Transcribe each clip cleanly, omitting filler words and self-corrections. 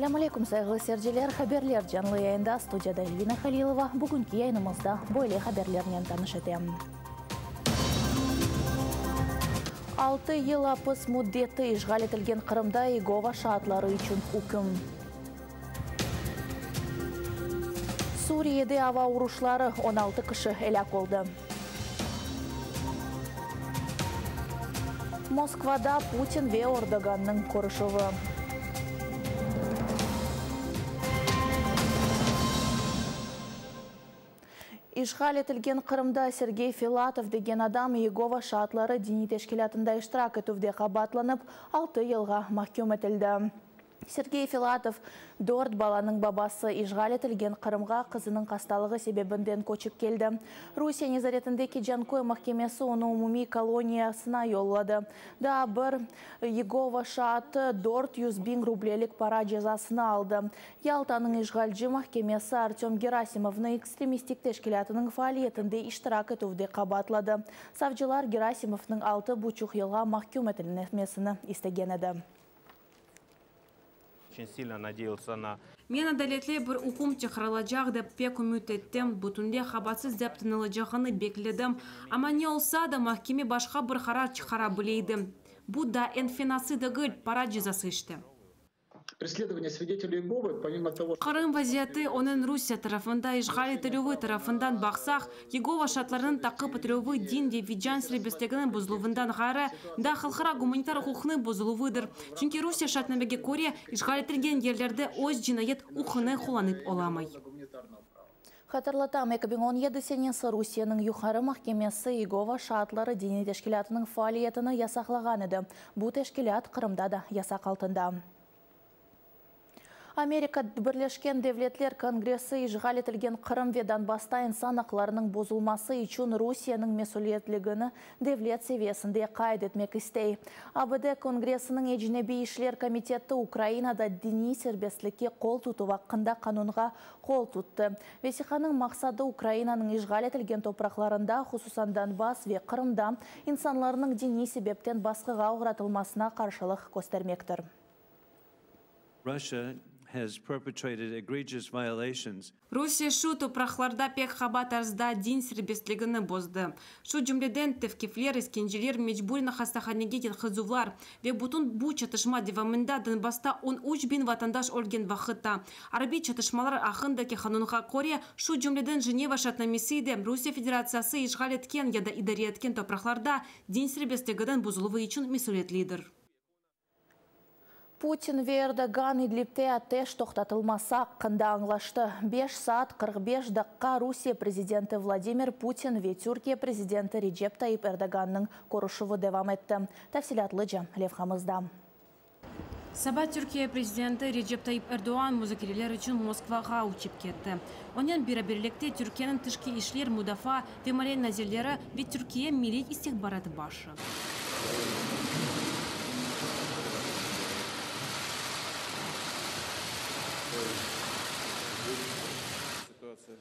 Selâm aleyküm, sayğılı seyirciler! Haberler canlı yayında, studiyada Elvina Halilova. Bugünki yayınımızda böyle haberlernen tanış etem. Altı yıl apis müddeti, işğal etilgen Qırımda İyegova şaatları içün üküm. Suriyede ava uruşları, 16 kişi elâk oldı. Moskvada Putin ve Erdogannıñ körüşüvi. İşğal etilgen Qırımda Sergey Filatov degen adam İyegova şaatları diniy teşkilâtında iştirak etüvde qabaatlanıp, altı yılğa mahküm etildi. Sergey Filatov, dört balanıñ babası, işğal etilgen Qırımğa qızınıñ hastalığı sebebinden köçip keldi. Rusiye nezaretindeki Canköy mahkemesi onı umumiy koloniyasına yolladı. Daa bir İyegova şaatı 400 biñ rublelik para cezasını aldı. Yaltanıñ işğalci mahkemesi Artöm Gerasimovnı ekstremistik teşkilâtınıñ faaliyetinde iştirak etüvde qabaatladı. Savcılar Gerasimovnıñ 6,5 yılğa mahküm etilmesini istegen edi. Очень сильно надеялся на Men adaletli bir üküm çıqarılacaq dep pek ümüt ettim. Bütünley qabaatsız dep tanılacağını bekledim. Amma ne olsa da mahkeme başqa bir qarar çıqara bile edi. Bu da eñ fenası degil, para cezası işte. Преследование свидетелей Иеговы, помимо того, что Qırım vaziyeti onıñ Rusiye tarafından işğal etilüvi tarafından baqsaq, Yegova şaatlarınıñ taqip etilüvi din ve vicdan serbestliginiñ bozuluvından ğayrı, da halqara gumanitar uquqnıñ bozuluvıdır. Çünki Rusiye şartnamege köre işğal etilgen yerlerde öz cinayet uquqını qullanıp olamay. гуманитарного права. Hatırlatam, 2017 senesi Rusiyeniñ Yuqarı mahkemesi İyegova şaatları diniy teşkilâtınıñ faaliyetini yasaqlağan edi. Bu teşkilât Qırımda da yasaq altında. Amerika Birleşken Devletler Kongressi işğal etilgen Qırım ve Donbassta insan aqlarınıñ bozulması içün Rusiyeniñ mesüliyetligini devlet seviyesinde qayd etmek istey. ABD Kongressiniñ Ecnebiy işler komiteti Ukrainada diniy serbestlikke qol tutuv aqqında qanunğa qol tuttı. Vesiqanıñ maqsadı Ukrainanıñ işğal etilgen topraqlarında, hususan Donbass ve Qırımda insanlarnıñ diniy sebepten basqığa oğratılmasına qarşılıq köstermektir. Russia has perpetrated egregious violations Rusiye şu topraqlarda pek qaba tarzda din serbestligini bozdı. Şu cümleden tevqifler, iskenceler, mecburen hastahanege yatqızuvlar ve bütün bu çatışma devamında Donbassta 13 biñ vatandaş ölgen vaqıtta. Arbiy çatışmalar aqqındaki qanunğa köre, şu cümleden Jeneva şartnamesi de Rusiye Federatsiyası işğal etken ya da idare etken topraqlarda din serbestliginiñ bozuluvı içün mesüliyetlidir. Putin ve Erdoğan İdlibte ateş toqtatılması aqqında añlaştı. 5 saat 45 daqqa Rusiye prezidenti Vladimir Putin ve Türkiye prezidenti Recep Tayyip Erdoğannıñ körüşüvi devam etti. Tafsilâtlıca levhamızda. Saba Türkiye prezidenti Recep Tayyip Erdoğan muzakereler içün Moskvağa uçıp ketti. Onen beraberlikte Türkiyeniñ tışqı işler, mudafaa ve maliye nazirleri ve Türkiye Milliy istihbaratı başı. Ситуация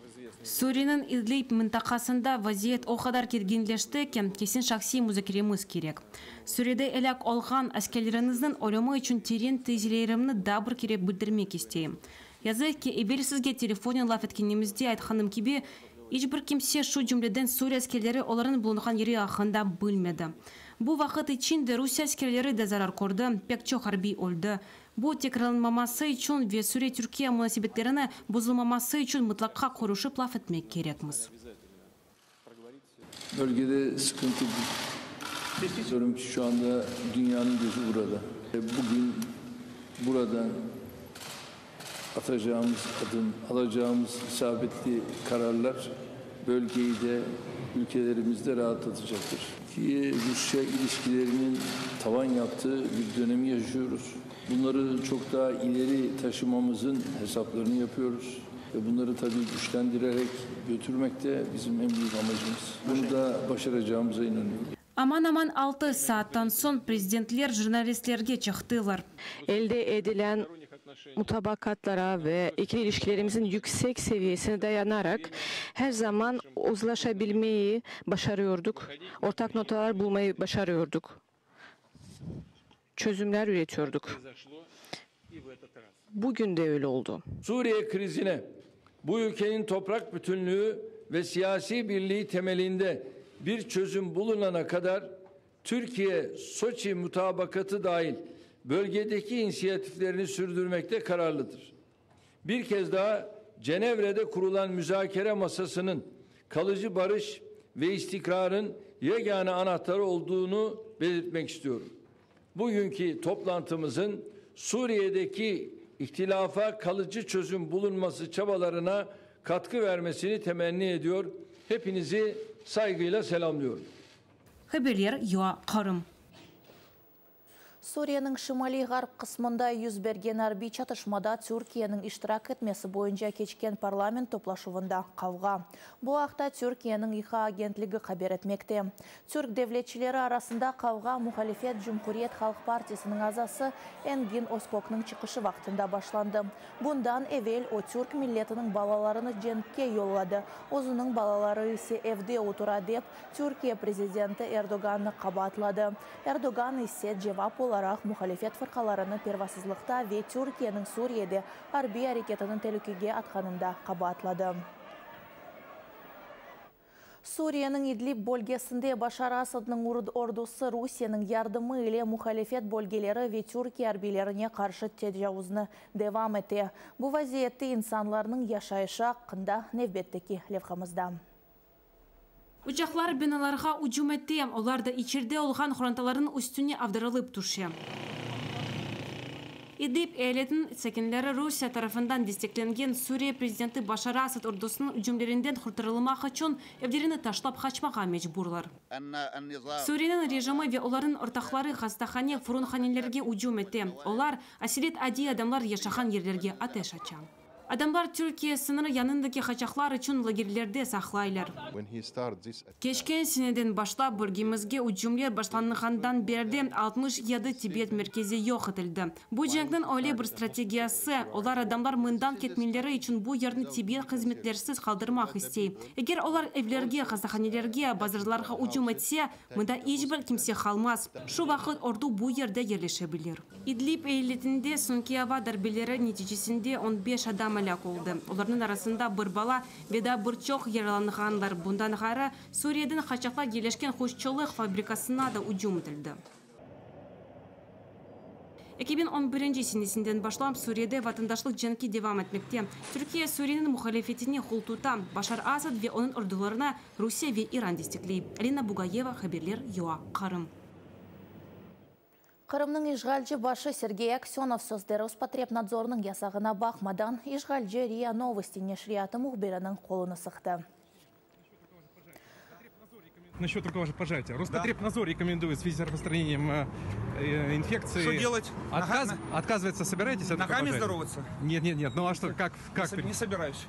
в известной Suriyeniñ İdlib mıntaqasında vaziyet o qadar kerginleşti ki, kesin şahsiy muzakeremiz kerek. Suriyede elâk olğan askerlerimizniñ ölümi içün teren taziyelerimni daa bir kere bildirmek isteyim. Yazıq ki, evel sizge telefonen laf etkenimizde aytqanım kibi, iç bir kimse şu cümleden Suriye askerleri olarnıñ bulunğan yeri aqqında bilmedi. Bu vaqıt içinde Rusiye askerleri de zarar kördi, pek çoq arbiy öldi. Bu tekrarlanmaması içün ve Suriye-Türkiye munasebetleriniñ bozulmaması içün mıtlaqa körüşip laf etmek kerekmiz. Bölgede sıkıntı diyorum ki şu anda dünyanın gözü burada. Bugün buradan atacağımız adım, alacağımız isabetli kararlar bölgeyi de ülkelerimizi de rahatlatacaktır. Türkiye-Rusya ilişkilerinin tavan yaptığı bir dönemi yaşıyoruz. Bunları çok daha ileri taşımamızın hesaplarını yapıyoruz. Ve bunları tabii güçlendirerek götürmek de bizim en büyük amacımız. Bunu da başaracağımıza inanıyorum. Aman-aman 6 saattan soñ prezidentler jurnalistlerge çıqtılar. Elde edilen mutabakatlara ve ikili ilişkilerimizin yüksek seviyesine dayanarak her zaman uzlaşabilmeyi başarıyorduk, ortak notalar bulmayı başarıyorduk. çözümler üretiyorduk. Bugün de öyle oldu. Suriye krizine bu ülkenin toprak bütünlüğü ve siyasi birliği temelinde bir çözüm bulunana kadar Türkiye Soçi mutabakatı dahil bölgedeki inisiyatiflerini sürdürmekte kararlıdır. Bir kez daha Cenevre'de kurulan müzakere masasının kalıcı barış ve istikrarın yegane anahtarı olduğunu belirtmek istiyorum. Bugünkü toplantımızın Suriye'deki ihtilafa kalıcı çözüm bulunması çabalarına katkı vermesini temenni ediyor. Hepinizi saygıyla selamlıyorum. Haberler UA Qırım. Suriyeniñ şimaliy-ğarp qısmında 101 arbiy çatışmada Türkiyeniñ iştirak etmesi boyunca keçken parlament toplaşuvında qavğa. Bu aqta Türkiyeniñ İHA agentligi haber etmekte. Türk devletçileri arasında qavğa muhalifet Cumhuriyet Halq Partisiniñ azası Engin Özkökniñ çıqışı vaqtında başlandı. Bundan evel o türk milletiniñ balalarını cenkke yolladı. Özüniñ balaları ise evde otura dep Türkiye prezidenti Erdoğannı qabaatladı. Erdoğan ise cevap olaraq muhalifet fırqalarını pervasızlıqta ve Türkiyeniñ Suriyede arbiy areketini telükege atqanında qabaatladı. Suriyeniñ İdlib bölgesinde Başar Asadnıñ ordusı Rusiyeniñ yardımı ile muhalifet bölgeleri ve Türkiye arbiylerine qarşı tecavuznı devam ete. Bu vaziyette insanlarnıñ yaşayışı aqqında nevbetteki levhamızda. Uçaqlar binalarğa ücüm etti. Olar da içeride olğan qorantalarnıñ üstüne avdarılıp tüşe. İdlib eyaletiniñ sakinleri Rusiye tarafından desteklengen Suriye prezidenti Başar Asad ordusınıñ ücümlerinden qurtarılmaq içün evlerini taşlap qaçmağa mecburlar. Suriyeniñ rejimi ve olarnıñ ortaqları hastahane, furunhanelerge ücüm ete. Olar, aselet adiy adamlar yaşağan yerlerge ateş aça. Adamlar Türkiye sıñırı yanındaki qaçaqlar içün lagerlerde saqlaylar. Keçken seneden başlap bölgemizge ücümler başlanğandan berli 67 tibbiyet merkezi yoq etildi. Bu cenkniñ öyle bir strategiyası, olar adamlar mından ketmeleri içün bu yerni tibbiyet hızmetlersiz qaldırmaq istey. Eger olar evlerge, hastahanelerge, bazarlarğa ücüm etse, mında iç bir kimse qalmaz. Şu vaqıt ordu bu yerde yerleşe bilir. İdlib eyaletinde soñki ava darbeleri neticesinde 15 adam elâk oldı. Olarnıñ arasında bir bala ve daa bir çoq yaralanğanlar. Bundan ğayrı, Suriyeden qaçaqlar yerleşken quşçılıq fabrikasına da ücüm etildi. 2011 senesinden başlap Suriyede vatandaşlıq cenki devam etmekte. Türkiye Suriyeniñ muhalifetine qoltuta. Başar Asad ve onıñ ordularını Rusiye ve İran destekley. Alina Bugayeva, haberler UA Qırım. Qırımnıñ işğalci başı Sergey Aksenov sözde Rospotrebnadzornıñ yasağına baqmadan işğalci RIA Novosti neşriyatı mühbiriniñ qolunı sıqtı. Насчет рукопожатия. Роспотребнадзор рекомендует в связи с распространением инфекции. Что делать? Отказываться собираетесь от Ногами рукопожатия? здороваться? Нет, нет, нет. Ну а что, как? как? Не собираюсь.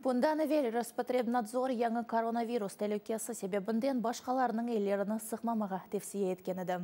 Bundan evel Rospotrebnadzor yañı koronavirus telükesi sebebinden başqalarnıñ ellerini sıqmamağa tevsiye etken edi.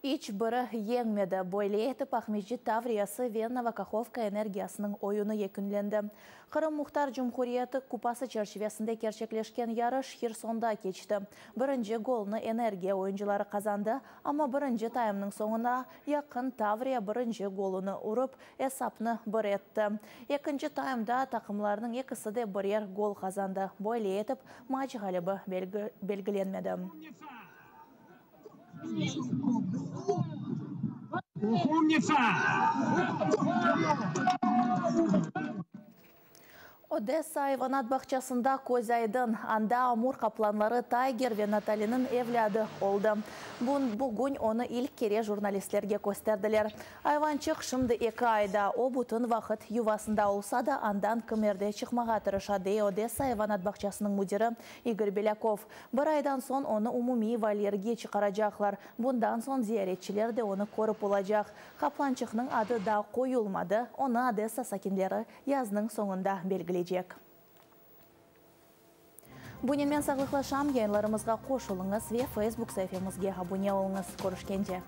İç biri yeñmedi. Böyle etip Aqmescit Tavriyası ve Novokahovka Energiyasınıñ oyunı yekünlendi. Qırım Muhtar Cumhuriyeti Kupası çerçivesinde kerçekleşken yarış Hersonda keçti. Birinci golnı Energiya oyuncıları qazandı, amma birinci taymnıñ soñuna yaqın Tavriya birinci golunı urıp, esapnı bir etti. Ekinci taymda taqımlarnıñ ekisi de birer gol qazandı. Böyle etip maç ğalibi belgilenmedi. Умница! Odessa ayvanat bağçasında köz aydın. Anda amur qaplanları Tayger ve Nataliniñ evlâdı oldı. Bugün onı ilk kere jurnalistlerge kösterdiler. Ayvançıq şimdi 2 ayda. O bütün vaqıt yuvasında olsa da andan kimerde çıqmağa tırışa, dey Odessa ayvanat bağçasınıñ müdiri İgor Belâkov. Bir aydan soñ onı umumiy volyerge çıqaracaqlar. Bundan soñ ziyaretçiler de onı körip olacaq. Qaplançıqnıñ adı da qoyulmadı. Onı Odessa sakinleri yaznıñ soñunda belgileycek. Bunen men sağlıqlaşam, yayınlarımızğa qoşulıñız ve Facebook saifemizge abune oluñız. Körüşkence.